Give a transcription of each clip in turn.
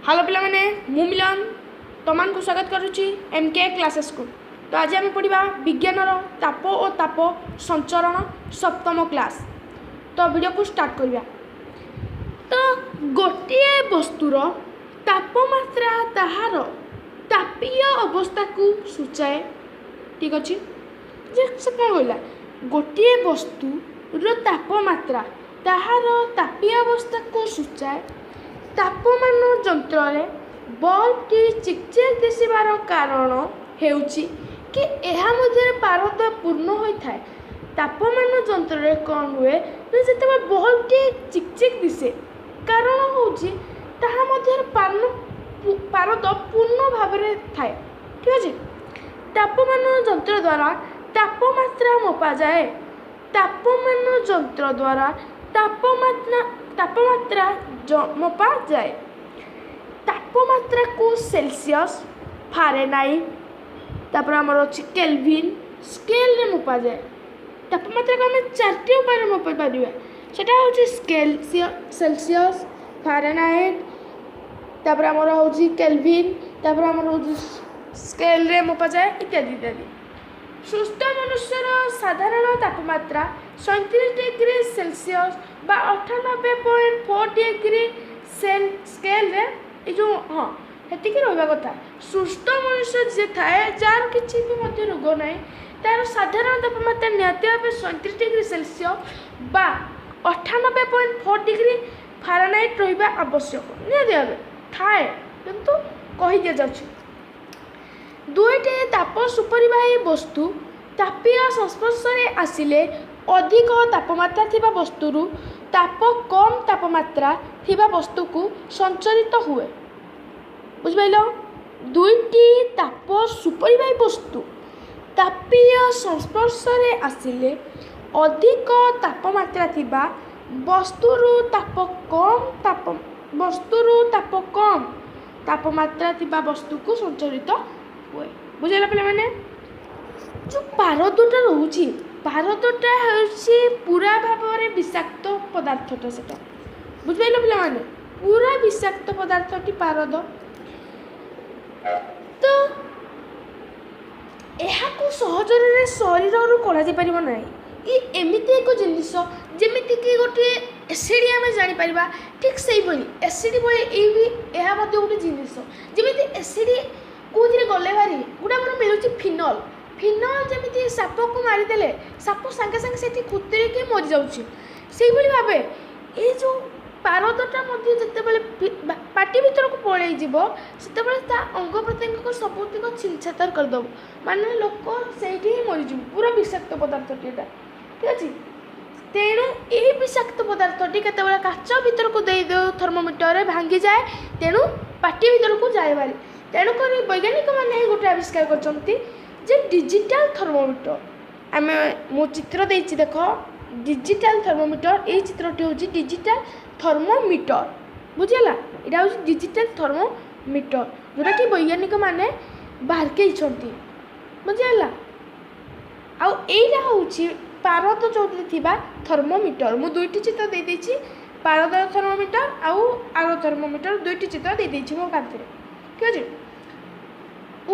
Hello ପିଲାମାନେ, ମୁଁ ମିଲନ ତମମାନଙ୍କୁ ସ୍ୱାଗତ କରୁଛି ଏମ୍ କେ କ୍ଲାସେସ୍କୁ। ତ ଆଜି ଆମେ ପଢ଼ିବା ବିଜ୍ଞାନର ତାପ ଓ ତାପ ସଞ୍ଚରଣ, ସପ୍ତମ କ୍ଲାସ୍। ତ ଭିଡ଼ିଓକୁ ଷ୍ଟାର୍ଟ କରିବା। ତ ଗୋଟିଏ ବସ୍ତୁର ତାପମାତ୍ରା ତାହାର ତାପୀୟ ଅବସ୍ଥାକୁ ସୂଚାଏ। ଠିକ୍ ଅଛି ଯେ ସେ କ'ଣ କହିଲା? ଗୋଟିଏ ବସ୍ତୁର ତାପମାତ୍ରା ତାହାର ତାପୀୟ ଅବସ୍ଥାକୁ ସୂଚାଏ। ତାପମାନ ଯନ୍ତ୍ରରେ ବଲ୍ବଟି ଚିକଚିକ୍ ଦିଶିବାର କାରଣ ହେଉଛି କି ଏହା ମଧ୍ୟରେ ପାରଦ ପୂର୍ଣ୍ଣ ହୋଇଥାଏ। ତାପମାନ ଯନ୍ତ୍ରରେ କ'ଣ ହୁଏ ନା, ଯେତେବେଳେ ବଲ୍ବଟି ଚିକଚିକ୍ ଦିଶେ, କାରଣ ହେଉଛି ତାହା ମଧ୍ୟରେ ପାରଦ ପୂର୍ଣ୍ଣ ଭାବରେ ଥାଏ। ଠିକ୍ ଅଛି। ତାପମାନ ଯନ୍ତ୍ର ଦ୍ୱାରା ତାପମାତ୍ରା ମପାଯାଏ। ତାପମାନ ଯନ୍ତ୍ର ଦ୍ୱାରା ତାପମାତ୍ରା ମପାଯାଏ। ତାପମାତ୍ରାକୁ ସେଲସିୟସ୍, ଫାରେନହାଇଟ୍, ତାପରେ ଆମର ଅଛି କେଲଭିନ୍ ସ୍କେଲରେ ମପାଯାଏ। ତାପମାତ୍ରାକୁ ଆମେ ଚାରିଟି ଉପାୟରେ ମପାଇ ପାରିବା। ସେଟା ହେଉଛି ସ୍କେଲ, ସେଲସିୟସ୍, ଫାରେନହାଇଟ୍, ତାପରେ ଆମର ହେଉଛି କେଲଭିନ୍, ତାପରେ ଆମର ହେଉଛି ସ୍କେଲରେ ମପାଯାଏ, ଇତ୍ୟାଦି ଇତ୍ୟାଦି। ସୁସ୍ଥ ମନୁଷ୍ୟର ସାଧାରଣ ତାପମାତ୍ରା 37 ଡିଗ୍ରୀ ସେଲସିୟସ୍ ବା 98.4 ଡିଗ୍ରୀ ସ୍କେଲରେ ଏ ଯେଉଁ, ହଁ, ସେତିକି ରହିବା କଥା। ସୁସ୍ଥ ମନୁଷ୍ୟ ଯିଏ ଥାଏ, ଯାହାର କିଛି ବି ମଧ୍ୟ ରୋଗ ନାହିଁ, ତା'ର ସାଧାରଣ ତାପମାତ୍ରା ନିହାତି ଭାବେ 37 ଡିଗ୍ରୀ ସେଲସିୟସ୍ ବା 98.4 ଡିଗ୍ରୀ ଫାରେନହାଇଟ୍ ରହିବା ଆବଶ୍ୟକ। ନିହାତି ଭାବେ ଥାଏ, କିନ୍ତୁ କହି ଦିଆଯାଉଛି। ଦୁଇଟି ତାପ ସୁପରିବାହୀ ବସ୍ତୁ ତାପୀୟ ସଂସ୍ପର୍ଶରେ ଆସିଲେ ଅଧିକ ତାପମାତ୍ରା ଥିବା ବସ୍ତୁରୁ ତାପ କମ୍ ତାପମାତ୍ରା ଥିବା ବସ୍ତୁକୁ ସଞ୍ଚରିତ ହୁଏ। ବୁଝିପାରିଲ? ଦୁଇଟି ତାପ ସୁପରିବାହୀ ବସ୍ତୁ ତାପୀୟ ସଂସ୍ପର୍ଶରେ ଆସିଲେ ଅଧିକ ତାପମାତ୍ରା ଥିବା ବସ୍ତୁରୁ ତାପ କମ୍ ତାପମାତ୍ରା ଥିବା ବସ୍ତୁକୁ ସଞ୍ଚରିତ ହୁଏ। ବୁଝିଲା ପିଲାମାନେ? ଯେଉଁ ପାରଦଟା ରହୁଛି, ପାରଦଟା ହେଉଛି ପୁରା ଭାବରେ ବିଷାକ୍ତ ପଦାର୍ଥଟା ସେଟା। ବୁଝିପାରିଲ ପିଲାମାନେ? ପୁରା ବିଷାକ୍ତ ପଦାର୍ଥଟି ପାରଦ। ତ ଏହାକୁ ସହଜରେ ଶରୀରରୁ କଢ଼ାଯାଇପାରିବ ନାହିଁ। ଇଏ ଏମିତି ଏକ ଜିନିଷ, ଯେମିତିକି ଗୋଟିଏ ଏସିଡ଼ ଆମେ ଜାଣିପାରିବା, ଠିକ୍ ସେଇଭଳି ଏସିଡ଼ ଭଳି ଏଇ ବି ଏହା ମଧ୍ୟ ଗୋଟେ ଜିନିଷ। ଯେମିତି ଏସିଡ଼ କେଉଁଥିରେ ଗଲେ ଭାରି ଗୋଟେ ଆମର ମିଳୁଛି ଫିନଲ୍। ଫିନଲ୍ ଯେମିତି ସାପକୁ ମାରିଦେଲେ ସାପ ସାଙ୍ଗେ ସାଙ୍ଗେ ସେଠି କୁତୁରିକି ମରିଯାଉଛି, ସେଇଭଳି ଭାବେ ଏଇ ଯେଉଁ ପାରଦଟା ମଧ୍ୟ ଯେତେବେଳେ ପାଟି ଭିତରକୁ ପଳେଇଯିବ, ସେତେବେଳେ ତା ଅଙ୍ଗ ପ୍ରତ୍ୟଙ୍ଗକୁ ସବୁତିକ ଛିନଛାତର କରିଦେବ, ମାନେ ଲୋକ ସେଇଠି ହିଁ ମରିଯିବ। ପୁରା ବିଷାକ୍ତ ପଦାର୍ଥଟି ଏଇଟା। ଠିକ୍ ଅଛି। ତେଣୁ ଏହି ବିଷାକ୍ତ ପଦାର୍ଥଟି କେତେବେଳେ କାଚ ଭିତରକୁ ଦେଇଦେଉ ଥର୍ମୋମିଟରରେ ଭାଙ୍ଗିଯାଏ, ତେଣୁ ପାଟି ଭିତରକୁ ଯାଏ ଭାରି। ତେଣୁକରି ବୈଜ୍ଞାନିକମାନେ ଗୋଟେ ଆବିଷ୍କାର କରିଛନ୍ତି ଯେ ଡିଜିଟାଲ ଥର୍ମୋମିଟର। ମୁଁ ଚିତ୍ର ଦେଇଛି, ଦେଖ, ଡିଜିଟାଲ ଥର୍ମୋମିଟର। ଏଇ ଚିତ୍ରଟି ହେଉଛି ଡିଜିଟାଲ ଥର୍ମୋମିଟର। ବୁଝିହେଲା? ଏଇଟା ହେଉଛି ଡିଜିଟାଲ ଥର୍ମୋମିଟର, ଯେଉଁଟାକି ବୈଜ୍ଞାନିକମାନେ ବାହାର। ବୁଝିହେଲା? ଆଉ ଏଇଟା ହେଉଛି ପାରଦ ଯେଉଁଠି ଥିବା ଥର୍ମୋମିଟର। ମୁଁ ଦୁଇଟି ଚିତ୍ର ଦେଇଦେଇଛି, ପାରଦ ଥର୍ମୋମିଟର ଆଉ ଆର ଥର୍ମୋମିଟର, ଦୁଇଟି ଚିତ୍ର ଦେଇଦେଇଛି ମୋ କାନ୍ଥରେ। ଠିକ୍ ଅଛି।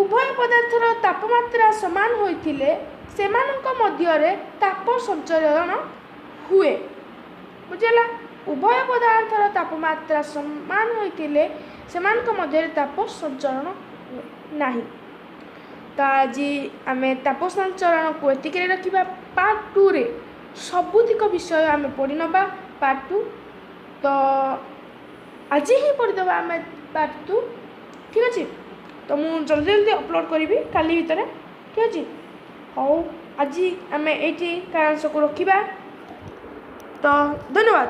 ଉଭୟ ପଦାର୍ଥର ତାପମାତ୍ରା ସମାନ ହୋଇଥିଲେ ସେମାନଙ୍କ ମଧ୍ୟରେ ତାପ ସଞ୍ଚରଣ ହୁଏ। ବୁଝିହେଲା? ଉଭୟ ପଦାର୍ଥର ତାପମାତ୍ରା ସମାନ ହୋଇଥିଲେ ସେମାନଙ୍କ ମଧ୍ୟରେ ତାପ ସଞ୍ଚରଣ ହୁଏ ନାହିଁ। ତ ଆଜି ଆମେ ତାପ ସଞ୍ଚରଣକୁ ଏତିକିରେ ରଖିବା। ପାର୍ଟ ଟୁରେ ସବୁତିକ ବିଷୟ ଆମେ ପଢ଼ି ନେବା। ପାର୍ଟ ଟୁ ତ ଆଜି ହିଁ ପଢ଼ିଦେବା ଆମେ ପାର୍ଟ ଟୁ। ଠିକ୍ ଅଛି। ତ ମୁଁ ଜଲ୍ଦି ଜଲ୍ଦି ଅପଲୋଡ଼ କରିବି କାଲି ଭିତରେ। ଠିକ୍ ଅଛି। ହଉ, ଆଜି ଆମେ ଏଇଠି ସାରାଂଶକୁ ରଖିବା। ତ ଧନ୍ୟବାଦ।